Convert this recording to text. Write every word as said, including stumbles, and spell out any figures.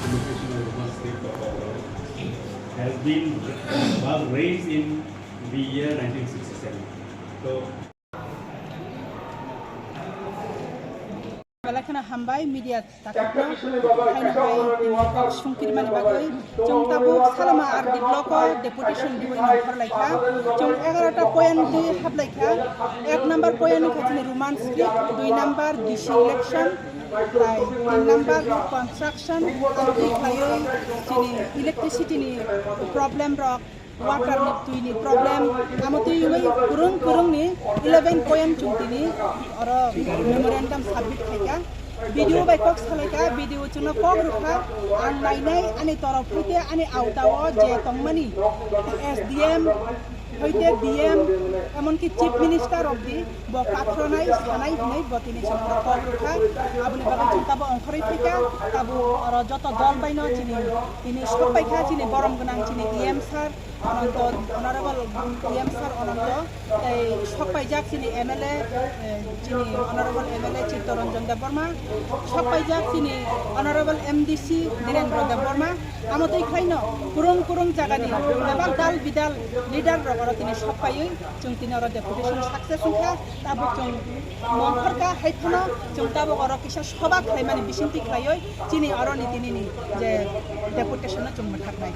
Education of women's state of Bangalore has been, was raised in the year nineteen sixty-seven. So, Belai kheno hambai media takhukkno, haino hai tini kok sungkirmani bagwi. Chwng tabuk Salama R D block o deputation diwi nongkhor lai kha. Chwng egarota point di hap lai kha. Ek number point wngkha chini Roman script, dui number D C election, tai tin number construction, amtwi khlaiwi chini electricity ni problem rok, water ni twi ni problem, amo twi wngwi kwrwng kwrwng ni eleven point chwng tini oro memorandum submit khai kha. B D O bai kok salai kha, B D O chwngno kok rw kha, ang nainai ani torof hoite ani auta o je tongmani S D M hoite D M, emonki Chief Minister rok di bo kathronai sanai hinwi bo tini chwngno kok rw kha. Aboni bagwi chwng tabo ongkhorwi phai kha, tabo oro joto dol bai no chini tini sok pai kha chini borom gwnang chini E M sir, Ananto, Honorable E M sir Ananto, tei sok paijak chini M L A, eh, chini Honorable M L A Chittaranjan Debbarma, sok paijak chini Honorable M D C Nirendra Debbarma, amo twi khlaino kwrwng kwrwng jagani bebak dal bidal leader rok oro tini sok paiwi chwng tini oro deputation success wngkha, tabuk chwng mongkhor kha, hai phano chwng tabuk oro kisa soba khlaimani bisingtwi khlaiwi chini oroni tinini je deputation no chwng mwthaknai.